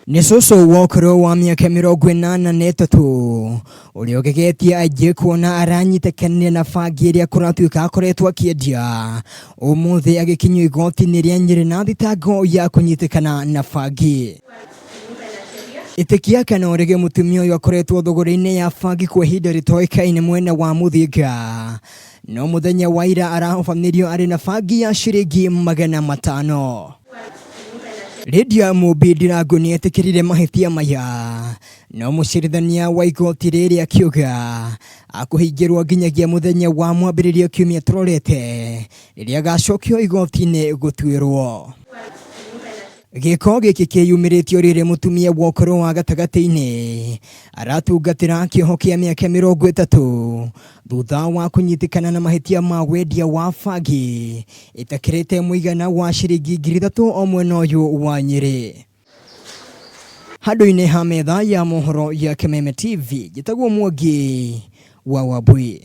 Nĩ cũcũ wa ũkũrũ wa mĩaka 83 ũrĩa ũgegetie aingĩ kuona aranyitĩkanire na bangi ĩrĩa kũratuĩka akoretwo akĩendia ũmũthĩ agĩkinyio igoti-inĩ rĩa Nyĩrĩ na thitango ya kũnyitĩkana na bangi. Ĩtĩkia kana ũrege mũtumia ũyũ akoretwo thũgũrĩ-inĩ ya bangi kwa ihinda rĩtoĩkaine mwena wa Mũthinga no mũthenya wa ira arahobanĩrio arĩ na bangi ya ciringi 500. Lydia Mumbi Ndirangu nĩetĩkĩrire mahĩtia maya no mũcirithania wa igoti rĩrĩ akiuga akũhingĩrwo nginyagia mũthenya wa mwambĩrĩrio kiumia tũrorete rĩrĩa agacokio igoti-inĩ gũtuĩrwo. Gĩko gĩkĩ kĩyumĩrĩtio rĩrĩ mũtumia wa ũkũrũ wa gatagatĩ-inĩ aratungatĩra kĩoho kĩa mĩaka 30 thutha wa kũnyitĩkana na mahĩtia ma wendia wa bangi ĩtakĩrĩte mũigana wa ciringi 3000 o mwena ũyũ wa Nyĩrĩ. Handũ-inĩ ha metha ya mohoro ya Kameme TV, njĩtagwo Mwangi wa Wambui.